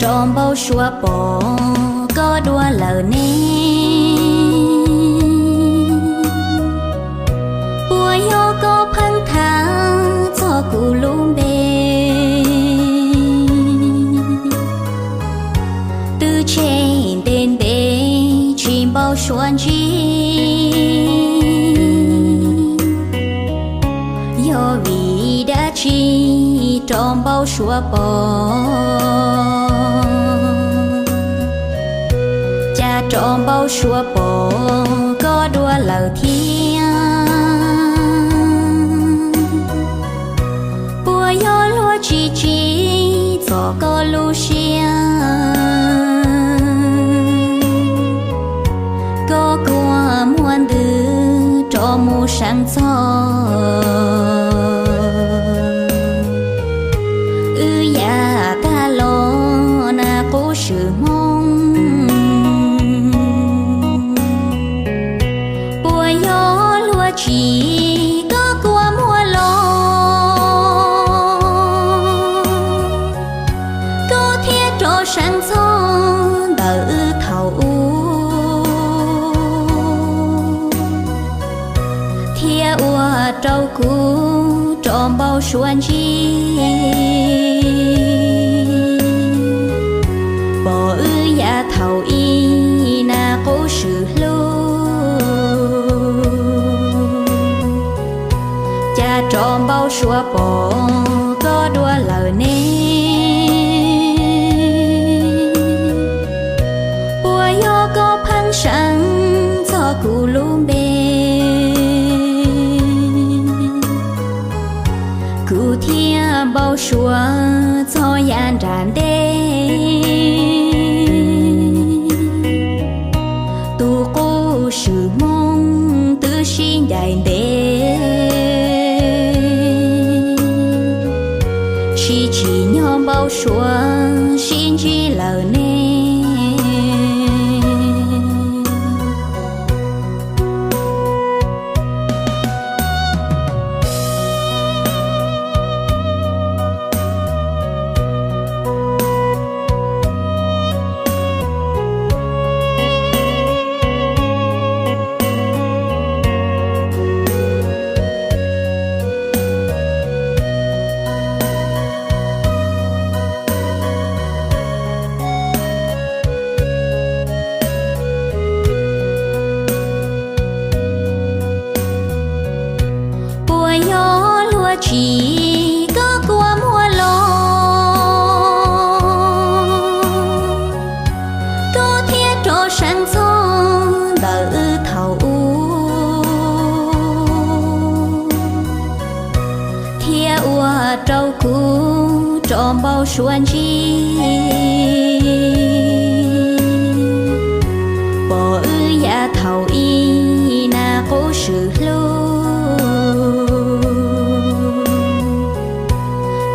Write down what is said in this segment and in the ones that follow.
Rov npau suav pom koj dua lawm ne. Puas yog koj pheej tham txog kuv lub npe, twb tseg ntev ntev tsis npau suav ntsib. Yog vim dab tsi rov npau suav pom, cas rov npau suav pom koj dua lawm thiab? Puas yog luag tsis tsim txom koj lub siab, koj kuj muaj ntws rov mus seev txog? Wb yam tag los na qub swm Hmoob, puas yog luag tsim koj kua muag los, koj thiaj rov seev txog ntawm wb thaum ub, thiab ua rau kuv rov npau suav ntsib. Pom wb yav thaum ub na qub swm hlub, cas rov npau suav pom koj dua lawm ne. Puas yog koj pheej seev txog kuv lub npe, kuv thiaj npau suav txog yav nram ntej? Tus qub swm Hmoob twb sib ncaim ntev, tsis tsim nyog npau suav sib ntsib lawm ne. Puas yog luag tsim koj kua muag los, koj thiaj rov seev txog ntawm wb thaum ub, thiab ua rau kuv rov npau suav ntsib. Pom wb yav thaum ub na qub swm hlub,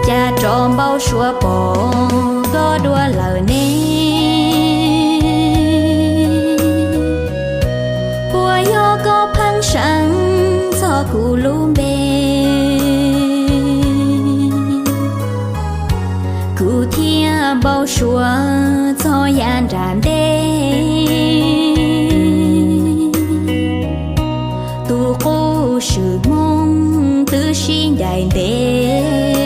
cas rov npau suav pom koj dua lawm ne. Puas yog koj pheej seev txog kuv lub npe, kuv thiaj npau suav txog yav nram ntej? Tus qub swm Hmoob twb sib ncaim ntev,